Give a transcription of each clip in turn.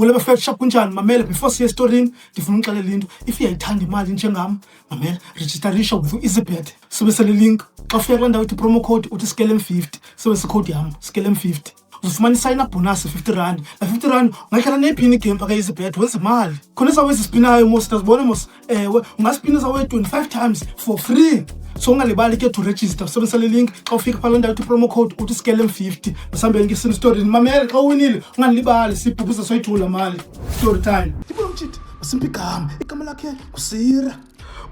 Molo bafethu, sharp, kunjani? Mamela, before siye esitorini ndifuna umxelela into. If uyayithanda imali njengam, mamela, registerisha with u-EasyBet, sebenzisa le link. Xa ufika kulaa ndawo ithi promo code, uthi skelem 50, sebenzisa ikhowudi yam skelem 50, uzofumana i-sign up bonus R50. La R50 ungayihlala neyiphini igame phaka EasyBet, wenza imali. Khona izawe ezispinayo mos, ndazibona mos. Ewe, ungaspina izawe 25 times for free. So ungalibali ke to register, usebenzisa le link. Xa ufika phaa loo ndawo ithi promo code, uthi skelem 50. Masihambeni ke sini storini. Mamele, xa uwinile ungalibali, sibhubhisa soyithula mali. Story time. Ndibona umtshiti, masimphi igama. Igama lakhe nguSira.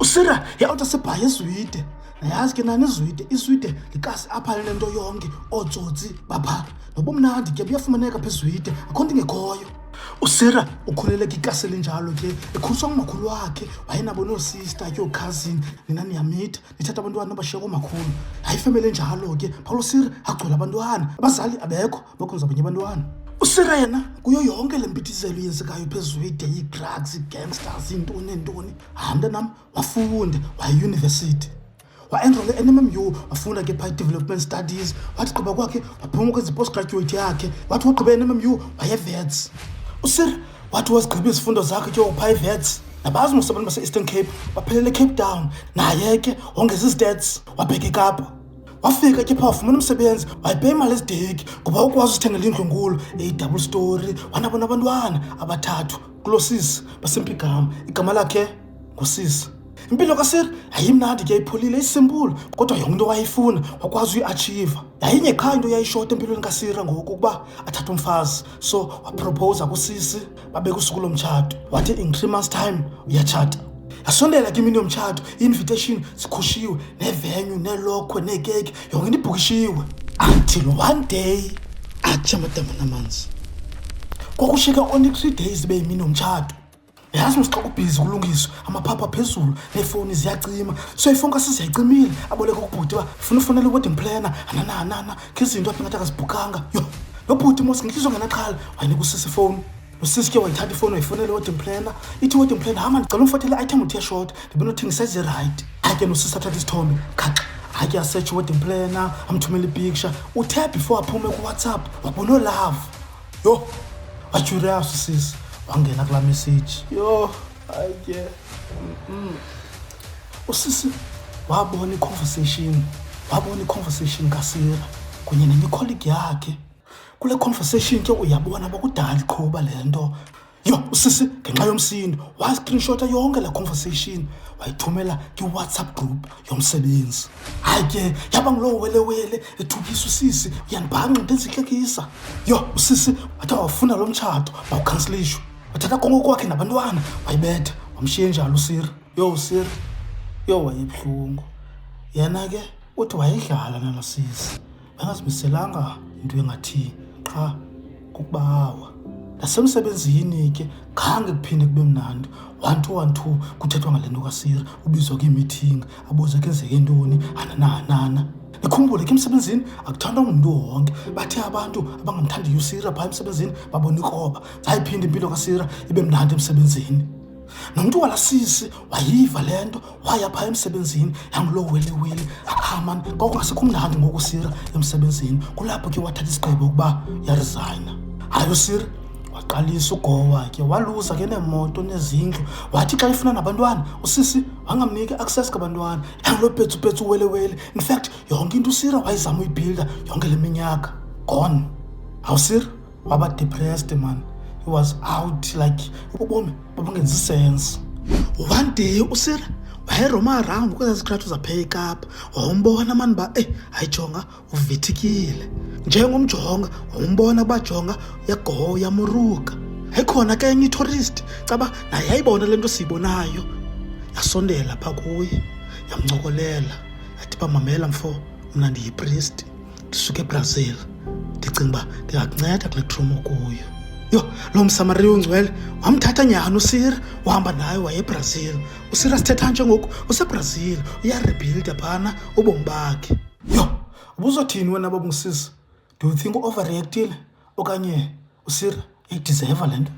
USira yawuthi asebhayi eZwide. Nayazi ke nani iZwide, iZwide likasi apha linento yonke, ootsotsi bapha, nobumnandi ke buyafumaneka pha eZwide, akho nto ingekhoyo. USira ukhulele kwikasi elinjalo ke, ekhuliswa ngumakhulu wakhe. Wayenabo noosista ke, ookhazini. Nina niyamitha, nithatha abantwana nobashiya koomakhulu. Yayifemeli enjalo ke phaa. USira agcwele abantwana, abazali abekho, bakhonza abanye abantwana. USira yena kuyo yonke le mpithizelo yenzekayo pheZwide, ii-drugs, ii-gangsters, iintoni neentoni, hayi mntanam, wafunda, wayeyunivesithi, wa-enrola e-NMMU, wafunda ke phaa i-development studies. Wathi gqiba kwakhe waphuma kwenza i-postgraduate yakhe. Wathi wagqiba e-NMMU, waye-Wits. USir wathi wazigqiba izifundo zakhe ke phaa e-Wits. Nabazi mos abantu base-Eastern Cape baphelele eCape Town. Naye ke wongeza izi-stats, wabheka eKapa. Wafika ke phaa, wafumana umsebenzi, wayipeya imali ezideki ngoba ukwazi uzithengela indlu enkulu eyi-double story. Wanabo nabantwana abathathu kuloo sisi basemphi igama. Igama lakhe ngusisi. Impilo kaSir yayimnandi ke, ipholile, isimple, kodwa yonke into wayeyifuna wakwazi uyi-achieva. Yayinye qha into yayishota empilweni kaSira ngoku, ukuba athathe umfazi. So waproposa kusisi, babeka usuku lomtshato, wathi in 3 months time uyatshata. Yasondela ke imini yomtshato, i-invitation zikhushiwe, nevenue, neelokhwe, neekeyiki, yonke into ibhukishiwe, until one day atshe amadama namanzi. Kwakushiyeka only 3 days ibe yimini yomtshato. Yazi mos xa kubhizi kulungiswa, amaphapha phezulu, neefowuni ziyacima. So ifowuni kasisi yayicimile. Aboleka kubhuti uba funa ufonela i-wedding planner, anananana khe izinto apha ingathi akazibhukanga. Yho, lo bhuti mos ngentliziyo ngenaxhala wayinika usisi ifowuni. Usisi ke wayithatha ifowuni, wayifonela i-wedding planner. Ithi i-wedding planner, hama, ndicela umfotele i-item uthi yashota, ndibe nothengisa ezirayithi. Hayi ke nosisi athatha isithombe khaxa, hayi ke asetshe i-wedding planner, amthumele ipicture. Uthe before aphume kuWhatsApp wabona olove. Yho, wacurious usisi, wangena kulaa message. Yho, hayi ke usisi wabona i-conversation, wabona i-conversation kaSira kunye nenye icolleague yakhe. Kule conversation ke uyabona bakudala iqhuba le nto. Yho, usisi ngenxa yomsindo wascreenshota yonke le conversation, wayithumela kwi-WhatsApp group yomsebenzi. Hayi ke yaba nguloo welewele, ethukisa usisi, uyandibhanqa, ndenzihlekisa. Yho, usisi wathi wafuna lo mtshato mawukhansilishwe. Wathatha konke kwakhe nabantwana, wayibetha, wamshiya njalo uSira. Yho, uSira, yho, wayebuhlungu. Yena ke uthi wayedlala nala sisi, wayengazimiselanga into engathi qha kukubawa. Nasemsebenzini ke khange kuphinde kube mnandi. One two one two kuthethwa ngale nto kaSira. Ubizwa kwiimithingi, abuzwe kenzeke ntoni, anananana. Nikhumbule ke, emsebenzini akuthandwa ngumntu wonke. Bathe abantu abangamthandiyo uSira phaa emsebenzini babona ikroba. Zayiphinda impilo kaSira ibe mnandi emsebenzini. Nomntu walaa sisi wayiva le nto, waya phaa emsebenzini, yanguloo welewele. Ah mani, kwakungasekho mnandi ngoku uSira emsebenzini. Kulapho ke wathatha isigqibo ukuba uyarizayina. Hayi, uSira waqalisa ugowa ke, waluza ke neemoto nezindlu. Wathi xa efuna nabantwana, usisi wangamnika i-access kabantwana. Yanguloo petsupetsu, welewele. In fact, yonke into uSira wayezama uyibhilda yonke le minyaka, gone. Awusira waba depressed man, he was out, like ubomi babungenzi sense. One day uSira wayeroma around kwezaa zitrato zapha eKapa, wawumbona mani uba eyi, hayi jonga, uvithikile. Njengomjonga wawumbona uba jonga, uyagowa, uyamuruka. Ayikhona ke enye itourist, caba naye yayibona le nto siyibonayo, yasondela phaa kuye, yamncokolela, yathi uba mamela mfo, mna ndiyipriest, ndisuka eBrazil, ndicinga uba ndingakunceda kule trauma kuyo. Yho, loo msamariya ungcwele wamthatha nyhani uSira, wahamba naye waye eBrazil. USira sithetha nje ngoku useBrazil, uyarebuilda phana ubomi bakhe. Yho, ubuzothini wena babungusisi? Do you think u-overreactile okanye uSira uyayideserva le nto?